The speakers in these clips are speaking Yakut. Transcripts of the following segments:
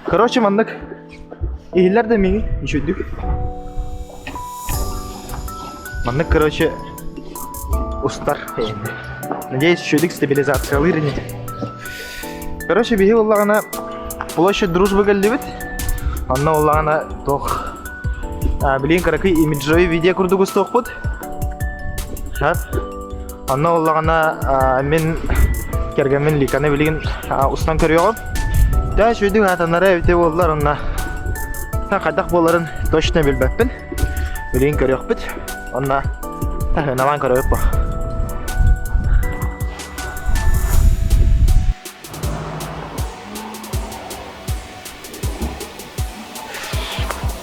Короче, маннык иһиллэр да миҥи үчүгдүк. Маннык, короче, устар. Надеюсь, үчүгдүк стабилизациялыыр ини. Короче, биһи буоллаҕына площадь дружбы кэллибит. Онно буоллаҕына туох билигин кыракый имиджевый видео курдук устуохпут. Онно буоллаҕына мин кэргэммин Ликаны билигин устан көрүөҕүм. Даа үчүгэйдик аатанара эбитэ буоллар онно хайдах буоларын точно билбэппин. Билигин көрүөхпүт. Онно таһыналаан көрөбүт бу.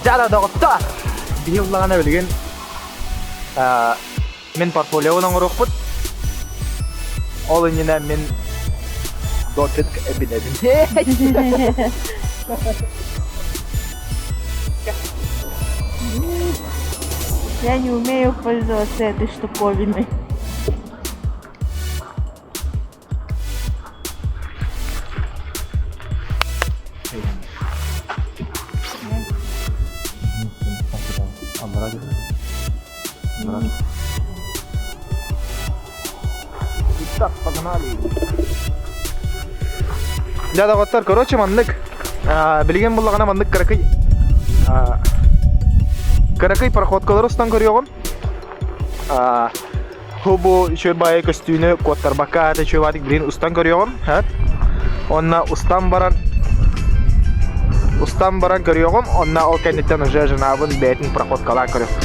Дьара доҕоттор! Биһи ыллаҕына билигин Мин портфолиобун оҥоруохпут. Ол иннинэ мин допинг эбинэбин. Я не умею пользоваться этой штуковиной. Итак, погнали. Дьэ, доҕоттор, короче, маннык билигин буллаҕына маннык кыракый кыракый проходкалары устан көрүөҕүм. Бу үчүгэй баайы көстүүнү куоттарбакка аата үчүгэй баайдык билигин устан көрүөҕүм. Онно устан баран устан баран көрүөҕүм. Онно ол кэнниттэн уже женабын бэйэтин проходкалаан көрүөх.